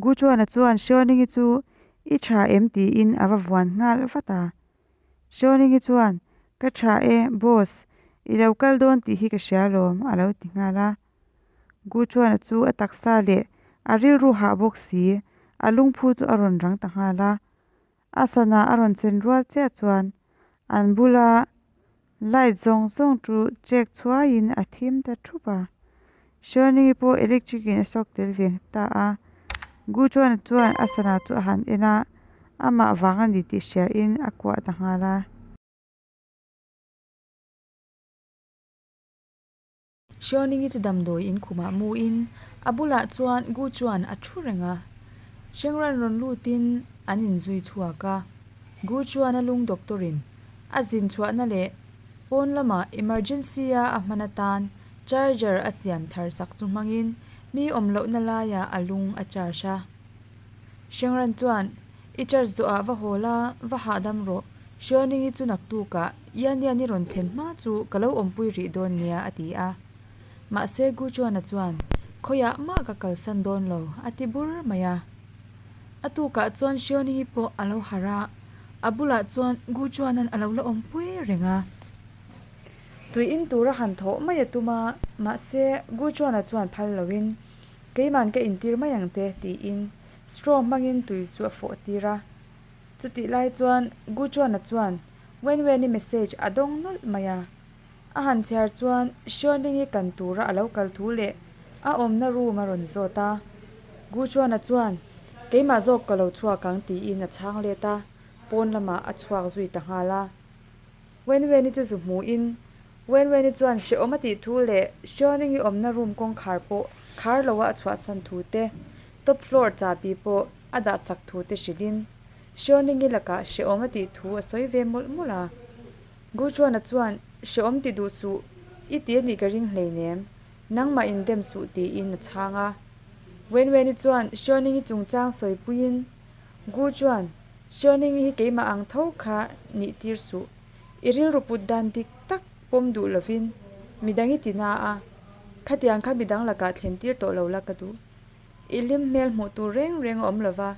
Guchuana chuan Hriawningi chu I tha em tiin a va vuan nghal vat a. Hriawningi chuan Ka tha e, boss, i lo kal dawn tih hi ka hria alawm a lo ti nghal a. Guchuana chu a taksa leh a rilru hah bawk si, a lungphu chu a rawn rang ta nghal a. A sana a rawn chen rual chiah chuan an bula light zawng zawng chu check chhuaiin a thim ta thup a. Hriawngi pawh electric in a sawk tel ve ta a. Guchuana chuan a sana chu a han en a, amah vang a ni tih hriain a kuah ta nghal a. Hriawningi chu damdawi in khumah muin a bulah chuan Gu chuan a thu reng a. Hrengran rawn lutin an inzui chhuak a. Gu chuan a lung doctor in a zin chhuahna leh pawn lamah emergency a a hman atan charger a siam thar sak chu hmangin mi awm lohna laiah a lung a charge a. Hrengran chuan I charge zawhah va haw la, va hahdam rawh. Hriawningi chu naktukah Yan Yan i rawn thlen hma chu ka lo awmpui rih dawn nia a ti a. Mahse Gu Chuana chuan, Khawiah mah ka kalsan dawn lo a ti bur mai a. A tukah chuan Hriawningi pawh a lo harh a, a bulah chuan Gu Chuana'n a lo la awmpui reng a. Tui in tura han thawh mai a tum a, mahse Gu Chuana chuan phal loin, Keiman ka intir mai ang che tiin Straw hmangin tui chu a fawh tir a. Chutih lai chuan Gu Chuana chuan Wen Weni message a dawng nawlh mai a. A han chhiar chuan Hriawningi kan tura a lo kal thu leh a awmna room a rawn zawt a. Gu Chuana chuan, Keimah zawk ka lo chhuak ang tiin a chhang let a, pawn lamah a chhuak zui ta nghal a. Wen Weni chu zu hmuhin Wen Weni chuan hrehawm a tih thu leh Hriawningi awmna room kawngkhar pawh khar loa a chhuahsan thu te, top floor chahbi pawh a dah sak thu te hrilhin Hriawningi lakah hrehawm a tih thu a sawi ve mawlh mawlh a. Gu Chuana chuan, Hrehawm ti duh suh, i ti a nih ka ring hleinem, nangmah in dem suh tiin a chhang a. Wen Weni chuan Hriawningi chungchang sawipuiin Gu chuan, Hriawningi hi keimah ang tho kha nih tir suh, i rilru put dan dik tak pawm duh lovin midang i ti na a, khatiang kha midang lakah thlen tir tawh lo la ka duh. I hlim hmel hmuh tur reng reng a awm lova,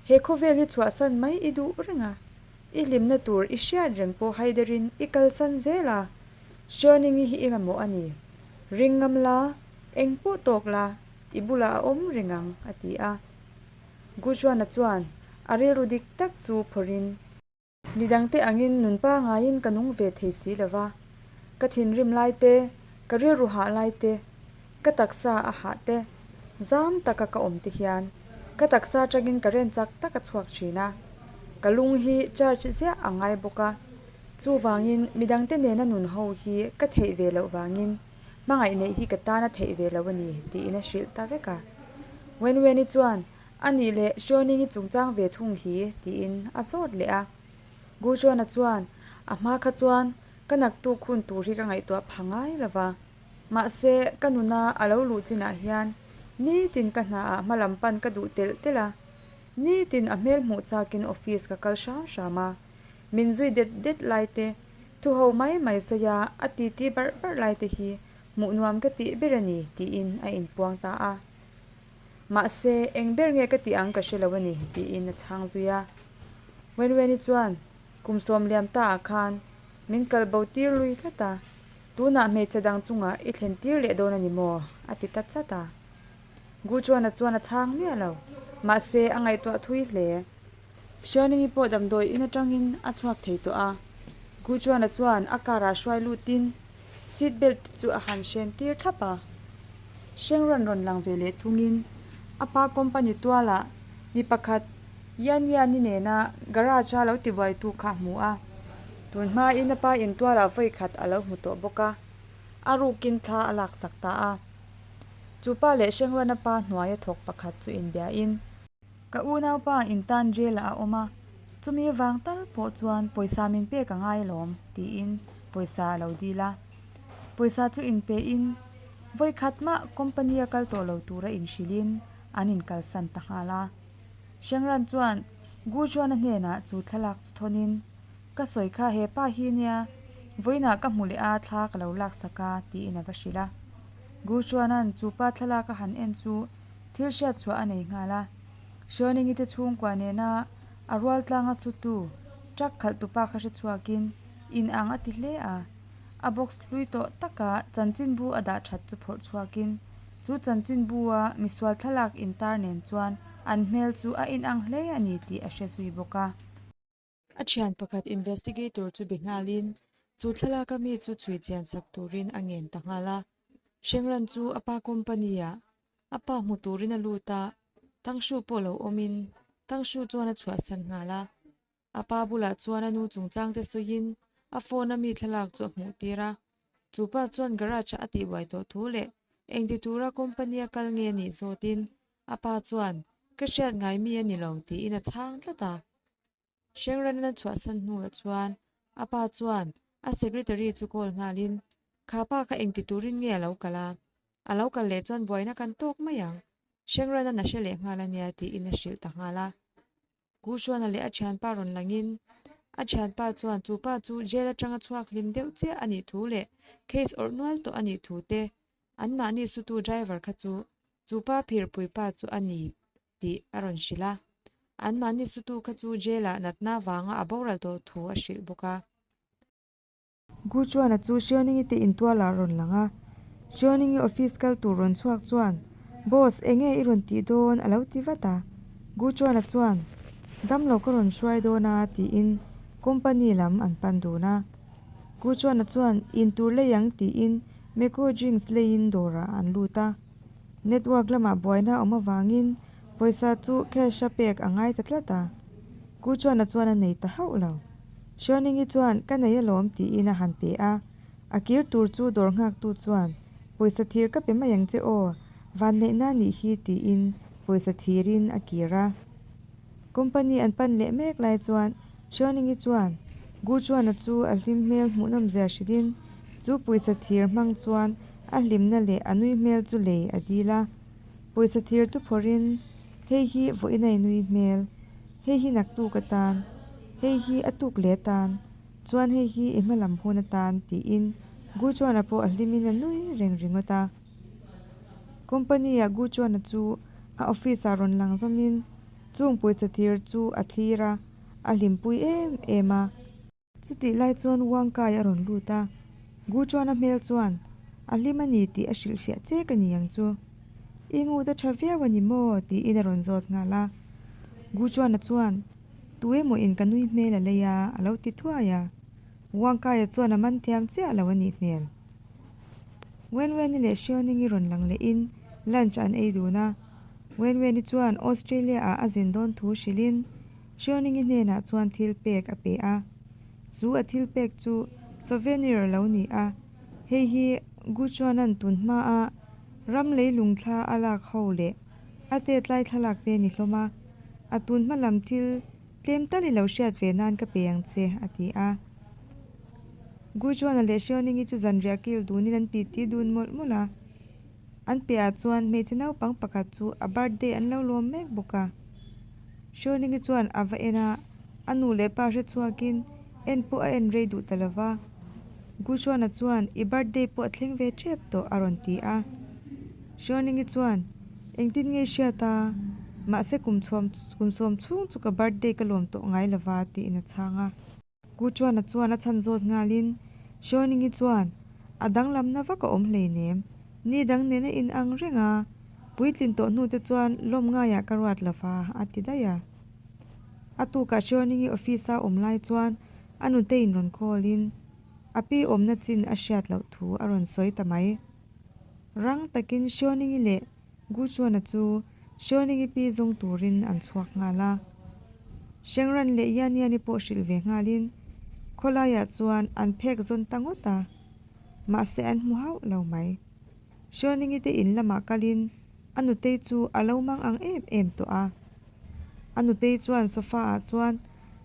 he khawvel hi chhuahsan mai i duh reng a, i hlimna tur i hriat reng pawh haiderin i kalsan zel a, Hriawningi hi i mamawh a ni. Ring ngam la, eng pawh tawk la, i bulah a awm reng ang, a ti a. Guchuana chuan a rilru dik tak chu phawrhin. Midangte angin nun pangaiin ka nung ve thei si lo va, ka thinrim lai te, ka rilru hah lai te, ka taksa a hah te, zam taka ka awm te hian ka taksa atangin ka ren chak tak a chhuak thin a, ka lung hi charge ziah a ngai bawk a, chuvangin midangte nena nun ho hi ka theih ve loh vangin hmangaih neih hi ka tan a theih ve lo a ni tiin a hrilh ta vek a. Wenweni chuan A nih leh Hriawningi chungchang ve thung hi tiin a zawt leh a. Guchuana chuan, A hma kha chuan ka naktuk hun tur hi ka ngaihtuah pha ngai lo va. Mahse, ka nuna a lo luh chinah hian nitin ka hnaah hma lam pan ka duh telh telh a. Nitin a hmel hmuh chakin office ka kal hram hram a. Min zui det det lai te, thu ho mai mai sawi a, a titi barh barh lai te hi hmuh nuam ka tih ber a ni tiin a inpuang ta a. Mahse, eng ber nge ka tih ang ka hre lo a ni, tiin a chhang zui a. Wenweni chuan, Kum sawm liam ta ah khan min kal bo tir lui tlat a, tunah hmeichhe dang chungah i thlen tir leh dawn a ni maw? a ti ta chat a. Gu Chuana chuan a chhang miah lo, mahse a ngaihtuah thui hle. Hrianingi pawh damdawi in atangin a chhuak thei tawh a, Gu Chuana chuan a car ah hruai lutin seat belt te chu a han hren tir thlap a. Hreng rawn rawn lang ve leh thungin a pa company tualah mi pakhat Yan Yan-i nena garage a lo tibuaitu kha a hmu a, tun hmain a pa in tualah vawi khat a lo hmu tawh bawk a, a rukin thla a laksak ta a. Chu pa leh Hreng Rana pa hnuaia thawk pakhat chu inbiain. Ka unaupa in tan jail ah a awm a, chumi vang tal pawh chuan pawisa min pek a ngai alawm tiin pawisa a lo dil a. Pawisa chu in pe in vawikhat mah company a kal tawh lo tura inhrilh in an inkalsan ta nghal a. Hrengran chuan Gu Chuana hnenah chu thlalak chu thawn in, Ka sawi kha he pa hi nia, vawiinah ka hmu leh a thla ka lo laksak a tiin a va hrilh a. Gu Chuana'n chu pa thlalak a han en chu Thil hriat chhuah a nei nghal a. Hriawnengi te chhungkua nena a rual tlanga sutu truck khalhtupa kha hre chhuakin in ang a ti hle a. A box hlui tawh taka chanchinbu a dah that chu phawrh chhuakin chu chanchinbu-a misual thlalak intar nen chuan an hmel chu a inang hle a ni tih a hre zui bawk a. A thian pakhat investigator chu be nghalin chu thlalaka mi chu chhui chian sak turin a ngen ta nghal a. Hrengran chu a pa company-ah a pa hmu turin a lut a, Tangshu pawh lo awmin Tangshu chuan a chhuahsan nghal a. A pa bulah chuan a nu chungchangte sawiin a phone-a mi thlalak chu a hmuh tir a. Chu pa chuan garage-ah a tihbuai tawh thu leh engti tura company-a kal nge a nih zawtin a pa chuan ka hriat ngai mi a ni lo tiin a chhang tlat a. Hrengran a chhuahsan hnuah chuan a pa chuan a secretary chu call nghalin, Kha pa kha engti turin nge a lo kal a? A lo kal leh chuan buaina kan tawk mai ang. Hrengran a na hre leh nghal a nia tiin a hrilh ta nghal a. Ku Hruana leh a thianpa rawn langin a thianpa chuan chu pa chu jail atanga chhuak hlim deuh chiah a nih thu leh case awrh nual tawh a nih thu te, anmahni sutu driver kha chu chu pa phirpui pa chu a ni tih a rawn hrilh a. Anmahni sutu kha chu jail-ah natna vanga a boral tawh thu a hrilh bawk a. Gu chuan a chu Hriawnengi te intualah a rawn lang a. Hriawnengi office kal tur rawn chhuak chuan, Boss, enge i rawn tih dawn? a lo ti vat a. Gu chuan a chuan, Damlo ka rawn hruai dawn a tiin company lam an pan dun a. Gu chuan a chuan, In tur lei ang tiin Meko drinks leiin dawrah an lut a. Network lamah buaina a awm avangin pawisa chu cash a pek a ngai ta tlat a. Ku chuan a chuan a nei ta hauh lo. Hriawnengi chuan ka nei alawm tiin a han pe a. A kir tur chu dawr nghaktu chuan pawisa thir ka pe mai ang che aw, vanneihna nih hi tiin pawisa thirin a kir a. Company an pan leh mek lai chuan Hriawnengi chuan Gu chuan a chu a hlim hmel hmuhnawm zia hrilhin chu pawisa thir hmang chuan A hlimna leh a nui hmel chu lei a dil a, pawisa thir chu phawrhin, Hei hi vawiin a i nui hmel, hei hi naktuk atan, hei hi a tuk leh atan, chuan hei hi i hma lam hun atan, tiin Gu Chuana pawh a hlimin a nui reng ringawt a. Company-ah Gu Chuana chu a office-ah rawn lang zawmin chung pawisa thir chu a thlir a, a hlimpui em em a. Chutih lai chuan Wangkai a rawn lut a, Gu chuan a hmel chuan a hlim a ni tih a hrilhfiah chek a ni ang chu. I ngut a tha viau a ni maw? tiin a rawn zawt nghal a. Gu chuan a chuan, Tu emaw in ka nui hmel a lei a, a lo ti thuai a. Wangkaia chuan a man thiam chiah lo a nih hmel. Wenweni leh Hriawnengi rawn lang lehin lunch an ei dun a. Wenweni chuan Australia ah a zin dawn thu hrilhin, Hriawnengi hnenah chuan thil pek a pe a. Chu a thil pek chu souvenir a lo ni a, hei hi Guchuanan tun hmaa ram leilung thla a lak ho leh a tetlai thlalak te ni hlawm a, a tun hma lam thil tlem tal i lo hriat ve nan ka pe ang che, a ti a. Guchuana leh Hriawnengi chu zanriah kil dunin an titi dun mawlh mawlh a. An piahah chuan hmeichhe naupang pakhat chu a birthday an lo lawm mek bawk a. Hriawnengi chuan a va en a, a nu leh pa hre chhuakin en pawh a en rei duh ta lo va. Guhruana chuan i birthday pawh a thleng ve tep tawh a rawn ti a. Hriawnengi chuan engtin nge i hriat a, mahse kum chhuam kum sawm chhung chu ka birthday ka lawm tawh ngai lo va tiin a chhang a. Ku Chuana chuan a chhan zawt nghalin, Hriawnengi chuan, A danglamna vak a awm hleinem, ni dang nena in ang reng a, puitlin tawh hnute chuan lawm ngaiah ka ruat lo va, a ti daih a. A tukah Hriawnengi office-a awm lai chuan a nuteiin rawn call-in a pi awmna chin a hriat loh thu a rawn sawi ta mai. Rang takin Hriawnengi leh Gu Chuana chu Hriawnengi pi zawng turin an chhuak nghal a. Hrengran leh Yan Yani pawh hrilh ve nghalin khawlaiah chuan an phek zawn ta ngawt a, mahse an hmu hauh lo mai. Hriawnengi te in lamah kalin a nutei chu a lo mang ang em em tawh a. A nutei chuan sofa ah chuan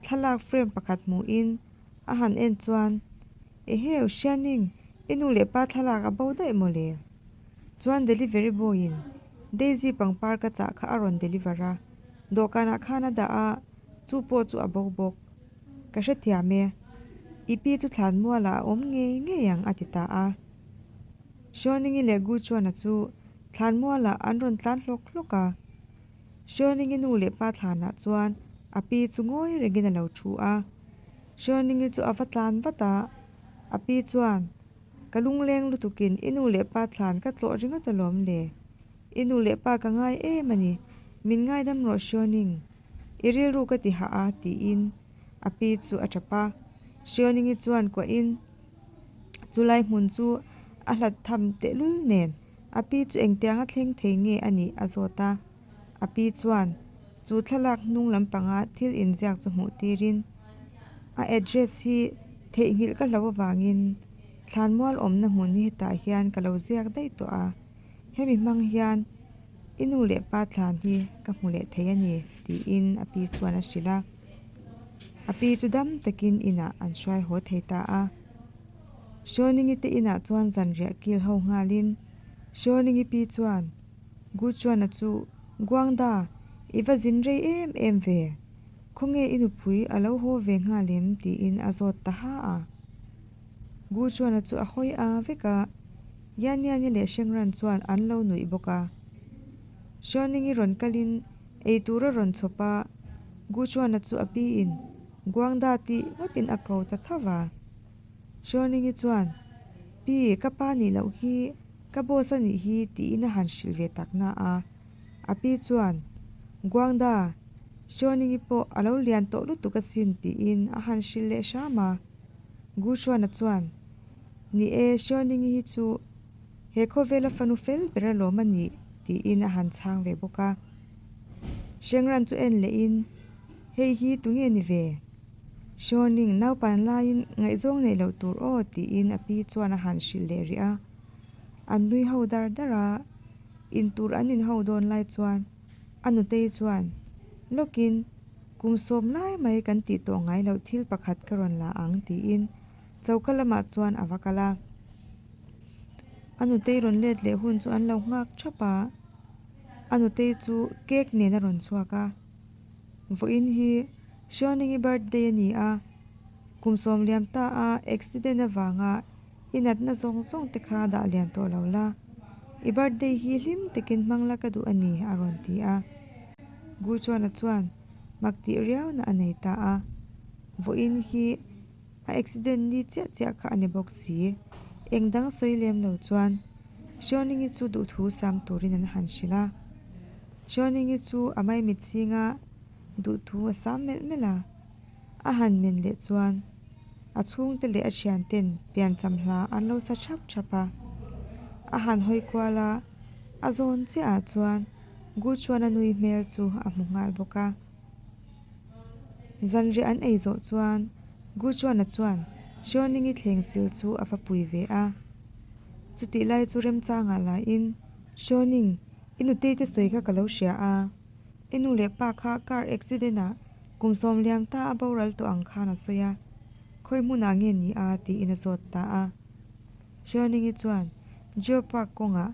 thlalak frame pakhat hmuhin a han en chuan, Eheu, Hrianing, i nu leh pa thlalak a bo daih mawle. Chuan delivery boy in Daisy pangpar ka chah kha a rawn deliver a, dawhkanah khan a dah a, chu pawh chu a bo bawk. Ka hrethiam e, i pi chu thlan mualah a awm ngei ngei ang a ti ta a. Hriawnengi leh Gu chuan a chu thlan mualah an rawn tlan hlawk hlawk a. Hriawningi nu leh pa thlanah chuan a pi chu ngawi rengin a lo thu a. Hriawningi chu a va tlan vat a, a pi chuan, Ka lungleng lutukin i nu leh pa thlan ka tlawh ringawt alawm le. I nu leh pa ka ngai em a ni, min ngaidam rawh Hriawning. I rilru ka ti hah a, tiin a pi chu a tap a. Hriawningi chuan kuahin chulai hmun chu a hlat tham tehlul nen a pi chu engtianga thleng thei nge a nih a zawt a. A pi chuan chu thlalak hnung lampanga thil inziak chu hmuh tirin a address hi theihnghilh ka hlo avangin thlanmual awmna hmun hi hetah hian ka lo ziak daih tawh a, hemi hmang hian i nu leh pa thlan hi ka hmu leh thei a ni tiin a pi chuan a hrilh a. A pi chu dam takin inah an hruai haw thei ta a. Hrawningi te inah chuan zanriah kil ho nghalin Hrawningi pi chuan Guchuana chu, Guangda, i va zin rei em em ve. Khawnge i nupui a lo haw ve nghal em? tiin a zawt ta ha a. Guchuana chu a hawi a vek a, Yanyani leh Shengran chuan an lo nuih bawk a. Hruaningi rawn kalin ei tur a rawn chhawp a, Guchuana chu a piin Guangda tih ngawtin a ko ta tho va. Hruaningi chuan, Pi, ka pa nih loh hi Ka boss a nih hi tiin a han hrilh ve tak na a, a pi chuan, Guangda, Hruaningi pawh a lo lian tawh lutuk asin tiin a han hrilh leh hram a. Gu Hruana chuan, Ni e, Hruaningi hi chu he khawvela fanu fel ber alawm a nih tiin a han chhang ve bawk a. Hrengran chu en lehin, Hei hi tunge ni ve? Hruaning, naupan laiin ngaihzawng neih loh tur aw tiin a pi chuan a han hrilh leh rih a. An nui ho dar dar a, in tur an in ho dawn lai chuan a nutei chuan, Lawkin, kum sawm lai mai kan tih tawh ngai loh thil pakhat ka rawn la ang tiin choka lamah chuan a va kal a. A nutei rawn let leh hun chu an lo nghak thap a, a nutei chu cake nen a rawn chhuak a. Vawiin hi Hruaningi birthday a ni a, kum sawm liam ta a accident avanga I natna zawng zawng te kha dah lian tawh lo la, i birthday hi hlim takin hmang la ka duh a ni, a rawn ti a. Gu Chuana chuan mak tih riauna a nei ta a, vawiin hi a accident ni chiah chiah kha a ni bawk si. Eng dang sawi lem lo chuan Hruaningi chu duhthu sam turin an han hrilh a. Hruaningi chu a maimit zinga duhthu a sam melh melh a. A han men leh chuan a chhungte leh a thianten piancham hla an lo sa thap thap a. A han hawi kual a, a zawn chiah ah chuan Gu chuan a nui hmel chu a hmu nghal bawk a. Zanriah an ei zawh chuan Gu Chuana chuan Hruaningi thleng sil chu a va pui ve a. Chutih lai chu remchangah lahin, Hruaning, i nutei te sawi kha ka lo hria a. I nu leh pa kha car accident ah kum sawm liam ta a boral tawh ang khan a sawi a, khawi hmunah nge ni a tiin a zawt ta a. Hruaningi chuan Geo Park kawngah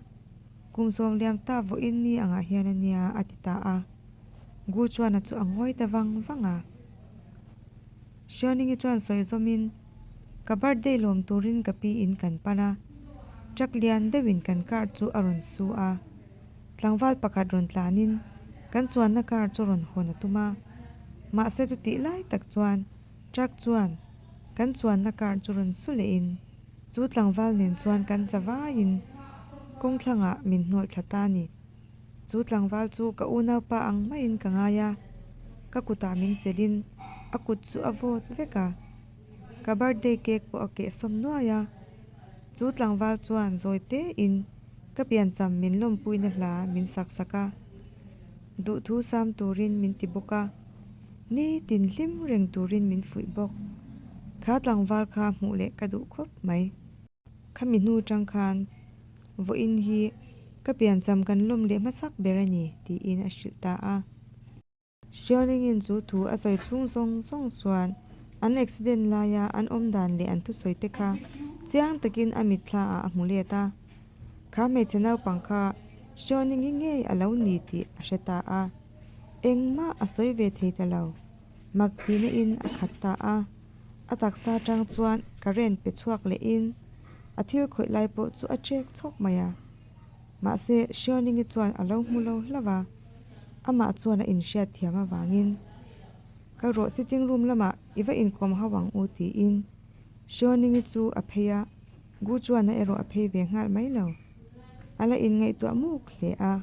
kum sawm liam ta vawiin ni angah hian a nia a ti ta a. Gu chuan a chu a ngawi ta vang vang a. Hruaningi chuan sawi zawmin, Ka birthday lawm turin ka pi in kan pan a, truck lian deuhin kan car chu a rawn su a. Tlangval pakhat rawn tlanin kan chuanna car chu rawn hawn a tum a, mahse chutih lai tak chuan truck chuan kan chuanna car chu rawn su lehin chu tlangval nen chuan kan za vaiin kawng thlangah min hnawlh thla ta a ni. Chu tlangval chu ka unaupa ang maiin ka ngai a, ka kutah min chelhin a kut chu a vawt vek a, ka birthday cake pawh a kehsawm nuai a. Chu tlangval chuan zawi tein ka piancham min lawmpuina hla min sak sak a, duhthu sam turin min ti bawk a, nitin hlim reng turin min fuih bawk. Kha tlangval kha hmuh leh ka duh khawp mai. Khami hnu tang khan vawiin hi ka piancham kan lawm leh hmasak ber a ni, tiin a hrilh ta a. Hrialingin chu thu a sawi chhung zawng zawng chuan an accident laia an awm dan leh an thusawi te kha chiang takin a mitthla ah a hmu let a. Kha hmeichhe naupang kha Hrialingi ngei a lo ni tih a hre ta a. Engmah a sawi ve thei ta lo. Mak tihna in a khat ta a. A taksa atang chuan current pe chhuak lehin a thil khawih lai pawh chu a chek chhawk mai a. Mahse Hrialingi chuan a lo hmu lo hlauh a. Amah chuan a inhriat thiam avangin, Kal rawh sitting room lamah i va inkawm hauh ang u tiin Xiaoning-i chu a phei a, Gu Chuan-a erawh a phei ve nghal mai lo. A la inngaihtuah muk hle a.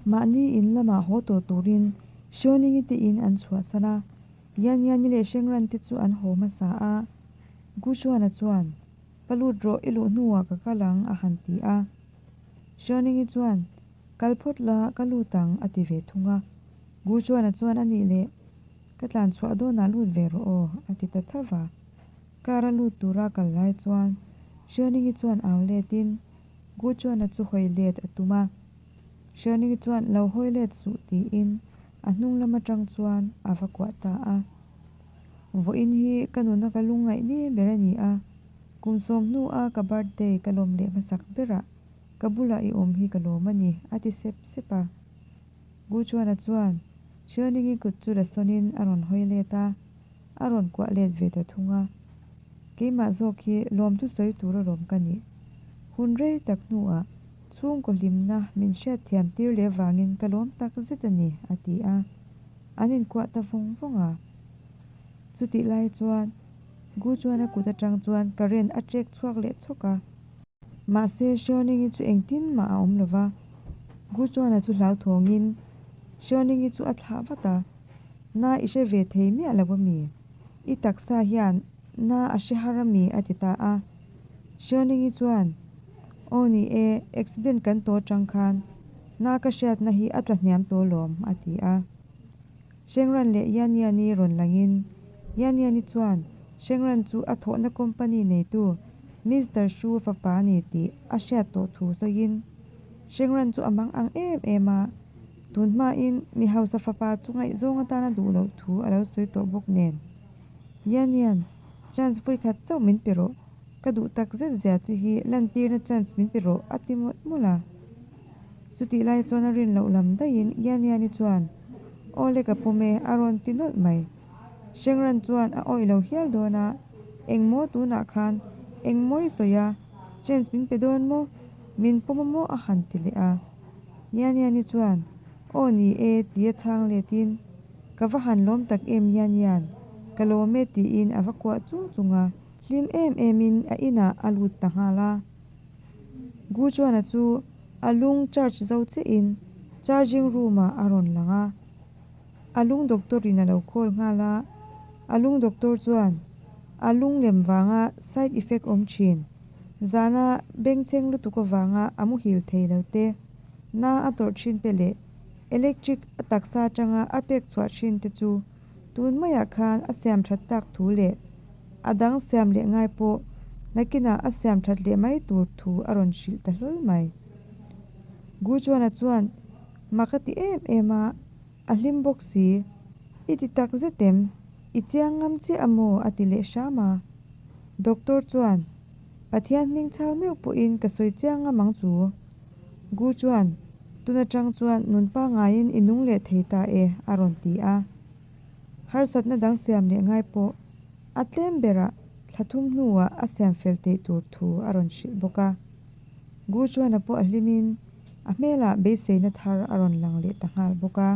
Mahni in lamah haw tawh turin Xiaoning-i te in an chhuahsan a, Yan Yan-i leh Shengran te chu an haw hmasa a. Gu Chuan-a chuan, Va lut rawh, i luh hnuah ka kal ang, a han ti a. Xiaoning-i chuan, Kal phawt la, ka lut ang, a ti ve thung a. Gu Chuan-a chuan, A nih leh, ka tlan chhuah dawnah lut ve rawh aw, a ti ta tho va. Car a lut tura kal lai chuan Xiaoning-i chuan au letin, Gu Chuan-a chu hawi let a tum a. Xiaoning-i chuan lo hawi let suh tiin a hnung lam atang chuan a va kuah ta a. Vawiin hi ka nuna ka lungngaih ni ber a ni a, kum sawm hnua ka birthday ka lawm leh hmasak berah ka bulah i awm hi ka lawm a ni, a ti sep sep a. Gu Chuan-a chuan Xiaoning-i kut chu la sawnin a rawn hawi let a, a rawn kuah let ve ta thung a. Keimah zawk hi lawmthu sawi tur alawm ka nih. Hun rei tak hnuah chhungkaw hlimna min hriatthiam tir leh vangin ka lawm tak zet a ni, a ti a. An inkuah ta vawng vawng a. Chutih lai chuan Gu chuan a kut atang chuan current a trek chhuak leh chhawk a. Mahse Xiaoning-i chu engtin mah a awm lo va. Gu chuan a chu hlauthawngin Xiaoning-i chu a thlah vat a, Na i hre ve thei miah lo a mi? I taksa hian na a hre har a mi? a ti ta a. Xiaoning-i chuan, Aw ni e, accident kan tawh atang khan na ka hriatna hi a tla hniam tawh lawm, a ti a. Shengran leh Yan Yan-i rawn langin Yan Yan-i chuan Shengran chu a thawhna company neitu Mister Shu fapa a ni tih a hriat tawh thu sawiin Shengran chu a mang ang em em a, tun hmain mi hausa fapa chu ngaihzawng atana duh loh thu a lo sawi tawh bawk nen. Yan Yan, chance vawikhat chauh min pe rawh, ka duh tak zet zia che hi lantirna chance min pe rawh a ti mawlh mawlh a. Chutih lai chuan a rin loh lam daihin Yan Yan-i chuan, Aw le ka pawm e, a rawn ti nawlh mai. Hrengran chuan a awih lo hial dawn a, Engmaw tunah khan engmaw i sawi a, chance min pe dawn maw? Min pawm a maw? a han ti leh a. Yan Yan-i chuan, Aw ni e, tia chhang letin, Ka va han lawm tak em Yan Yan, ka lawm e tiin a va kuah chung chung a. Hlim em emin a inah a lut ta nghal a. Gu Chuana chu a lung charge zo chiahin charging room ah a rawn lang a. A lung doctor in a lo call nghal a, a lung doctor chuan a lung lem vanga side effect awm thin, zana bengchheng lutuk avanga a muhil thei lo te, na a tawrh thin te leh electric a taksa atanga a pek chhuah thin te chu Tun maiah khan a siam that tak thu leh a dang siam leh ngai pawh nakinah a siam that leh mai tur thu a rawn hrilh ta hlawl mai. Gu Chuana chuan mak a ti em em a, a hlim bawk si. I ti tak zet em? I chiang ngam chiah a maw? a ti leh hram a. Doctor chuan, Pathian hming chhal meuh pawhin ka sawi chiang ngam ang chu. Gu chuan, Tun atang chuan nun pangaiin i nung leh thei ta e, a rawn ti a. Harsatna dang siam leh ngai pawh a tlem berah thla thum hnuah a siam fel theih tur thu a rawn hrilh bawk a. Gu chuan a pawh a hlimin a hmelah beiseina thar a rawn lang leh ta nghal bawk a.